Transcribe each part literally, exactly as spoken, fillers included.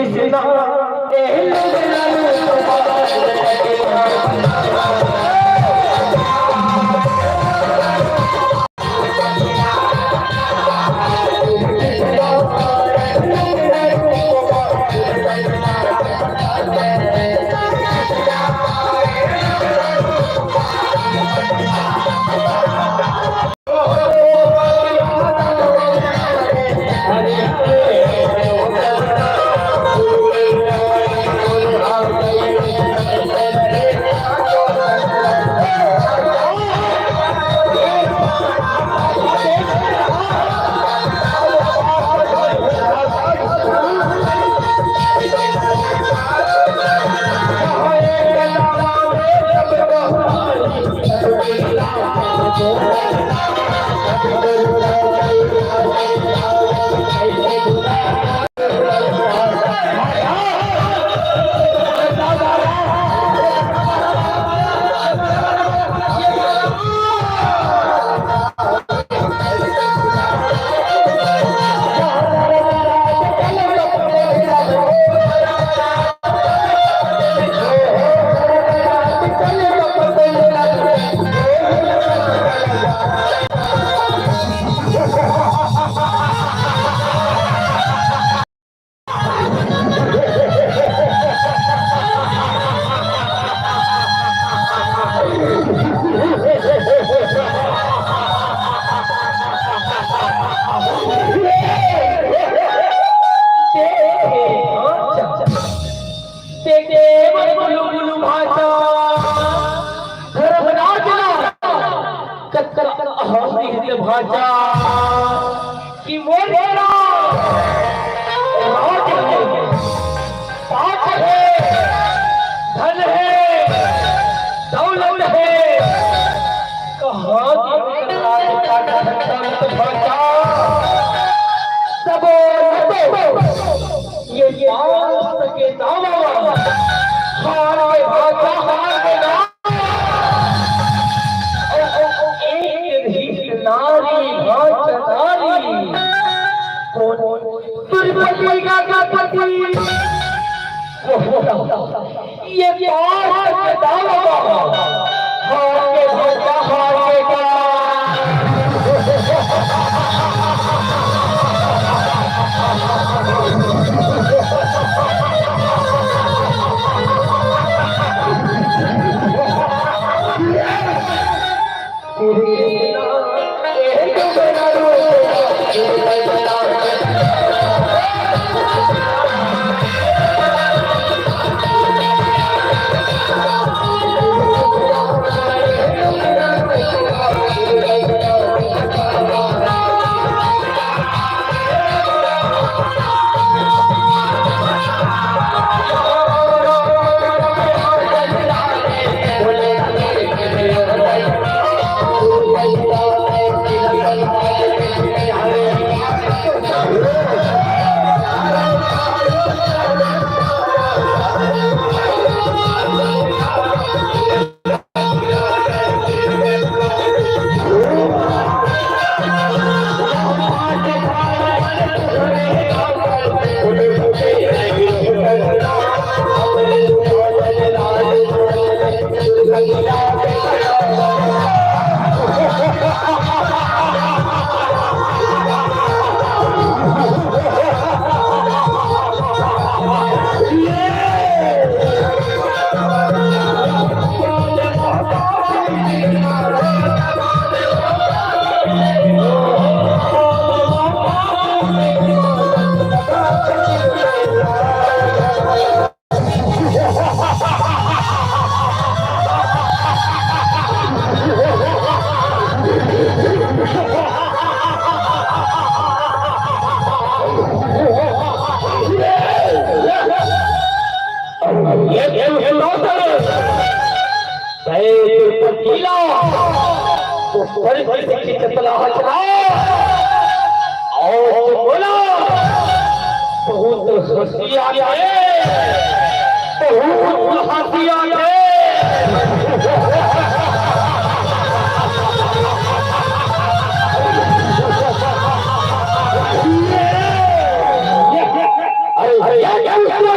ते, ते, ते, ते, मन गुलु गुलु भाचा, धर्मराज ला, कतका अहम दिहिस भाचा, कि मोर बेटा राज हे, पाट हे, धन हे, दौलत हे, कहाँ के राज पाट धन दौलत भाचा, सबो, सबो, ये पाँच सौ के दावा, हार के भाचा, हार के दावा। एक रहिस नारी भाचा नारी। कौन? तिरुपति का गणपति। ये पार के दावा। हार के भाचा, हार के का। ये, ये, ये, तय तिरुपति ला, तो स्वर्ग से खिंचत ला हचरा। और तो बोला, बहुत हंसी आ गए, बहुत हंसी आ गए। अरे, अरे,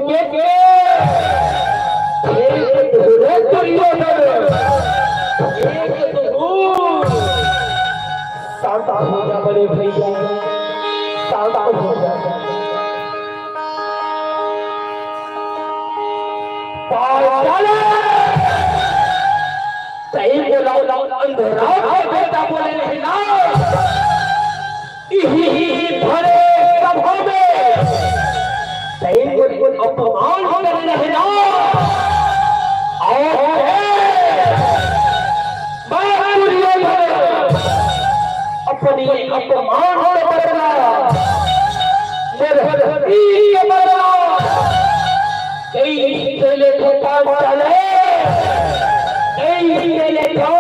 के, के, एक तो हो दुर्योधन, एक तो हो। शांत हो जा बड़े भैया, शांत हो जा। पांचाल, सही बोला, अंधरा का बेटा बोले नहीं ना। इही भरे सभा में तैं मोर अपमान करे रहे ना। अउ मैं दुर्योधन अपने अपमान के बदला, मोर वीर के बदला कइसे लेथों पांचाल, कइसे लेथों।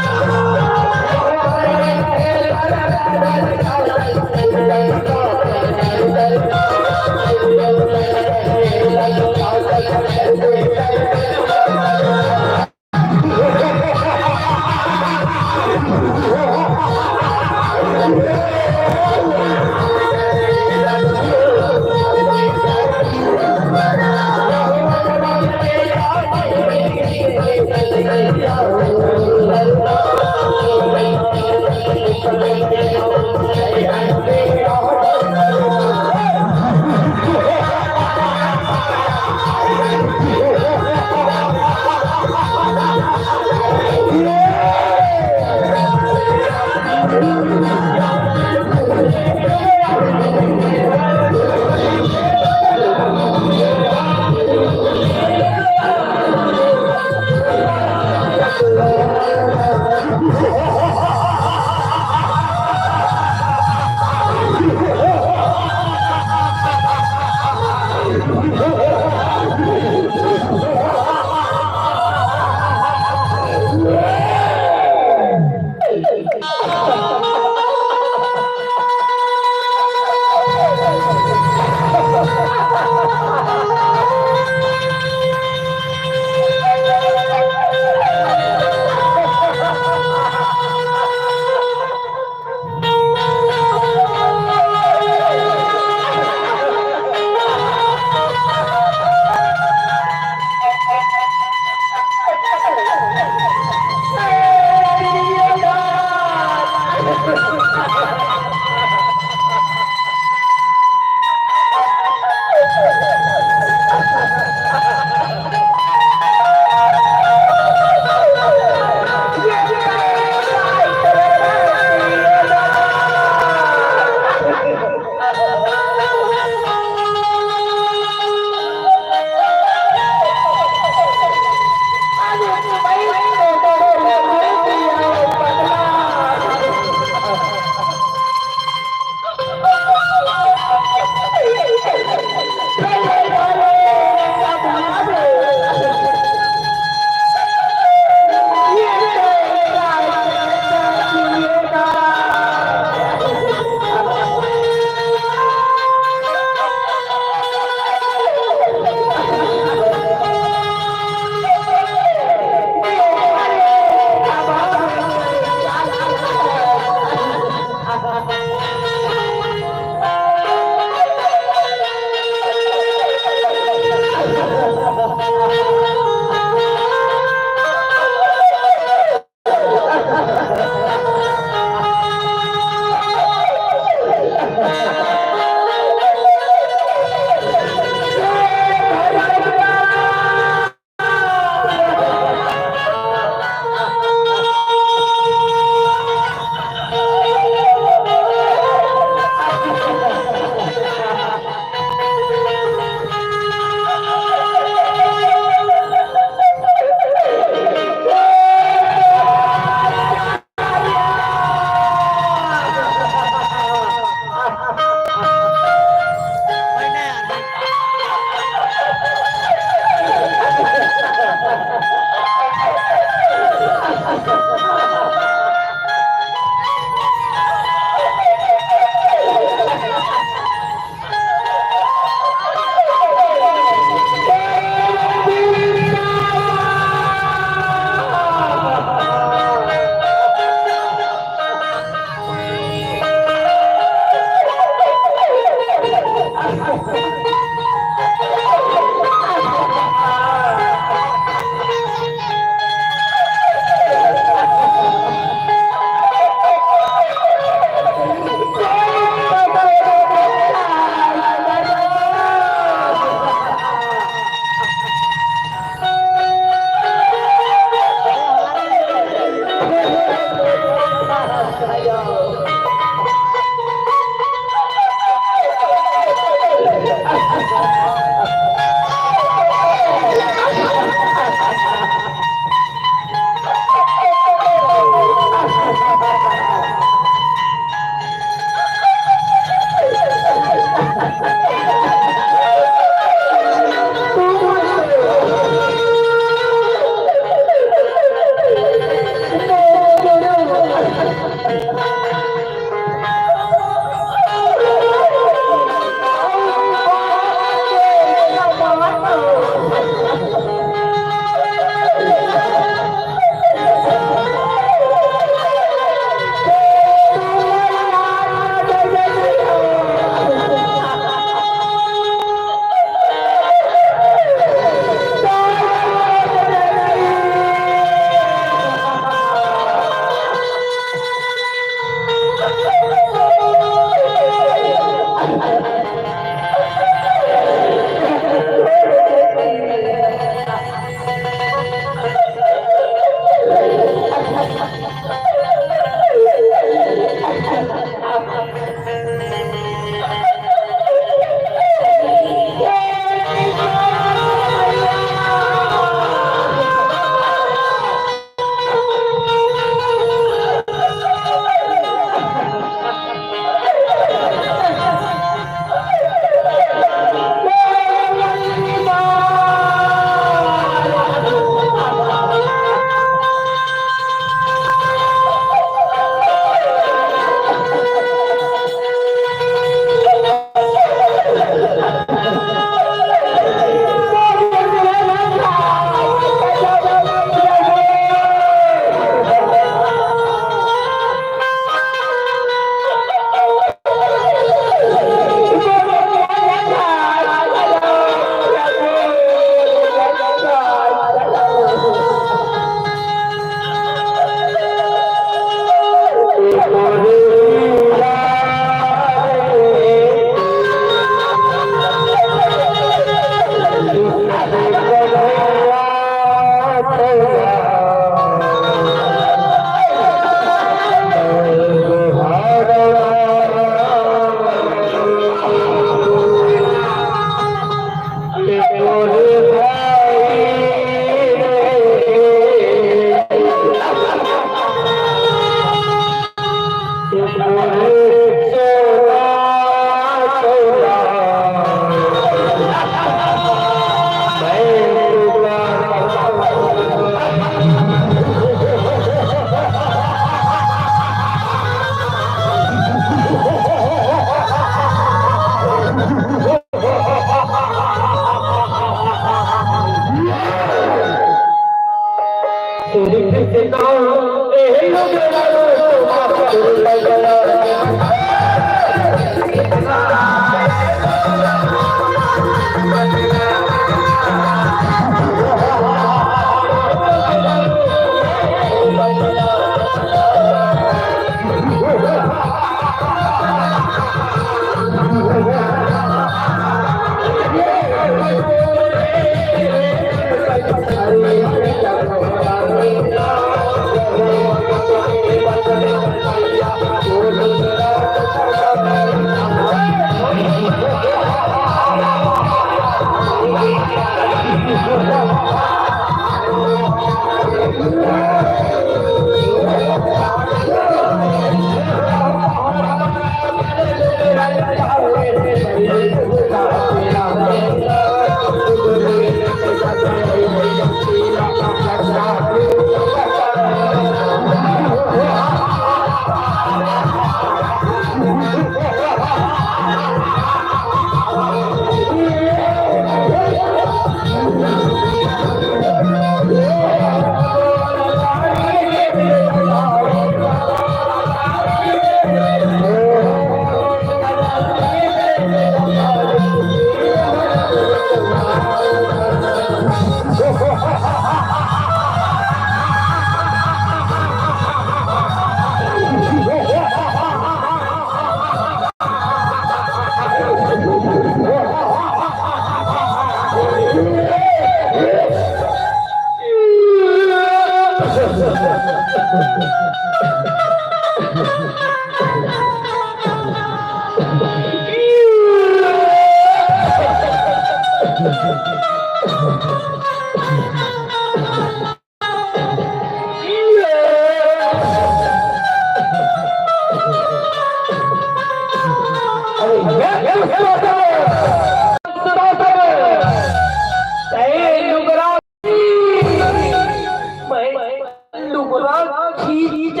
लुगरा खींच,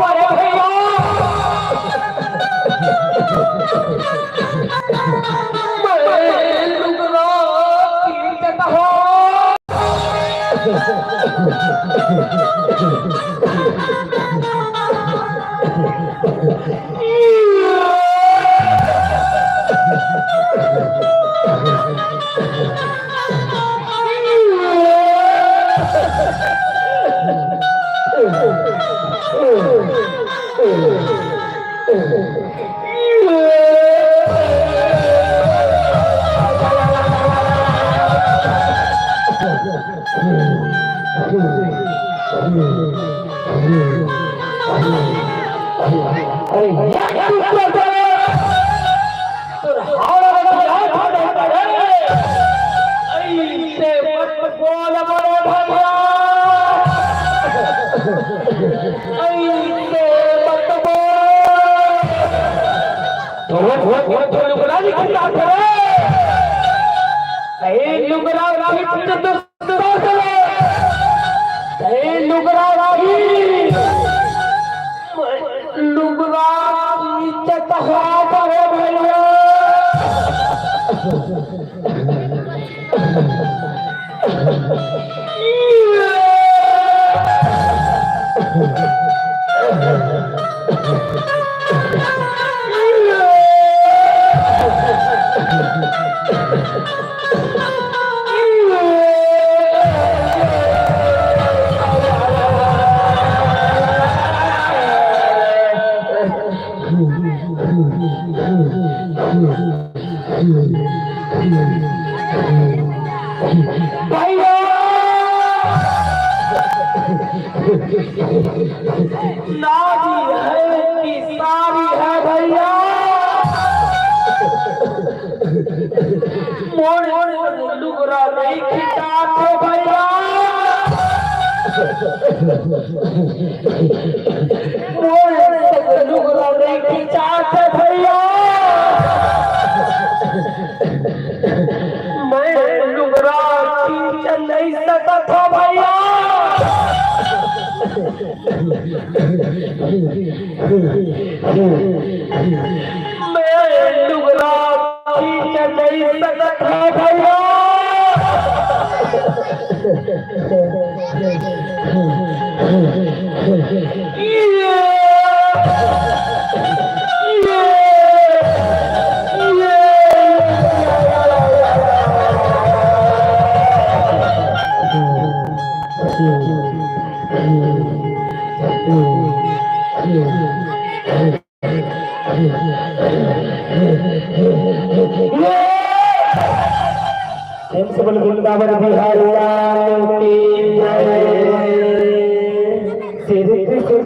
अरे भैया, मैं लुगरा खींचत हो। अरे, एक दूसरे से तोर हाथ में हाथ डाल दे। ऐसे मत बोल बड़े भैया, ऐसे मत बोल। तो वो, वो, वो तो लुगरा नहीं खिलाते रे। ए लुगरा, खींच तो ए लुगरा राही, लुगरा नीचे तहरा पड़े भैया। भैया, नारी है कि सारी है भैया, मोर लुगरा नहीं खिंचात हो भैया, मोर लुगरा नहीं खिंचात हो भैया। मैं लुगरा खींच नहीं सकत हो भैया। मैं लुगरा खींच नहीं सकत हो भैया। प्रेम से बोल वृंदावन बिहारी लाल की जय। श्री कृष्ण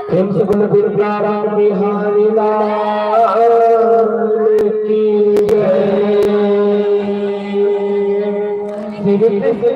प्रेम से बोलो वृंदावन बिहारी लाल की जय। श्री कृष्ण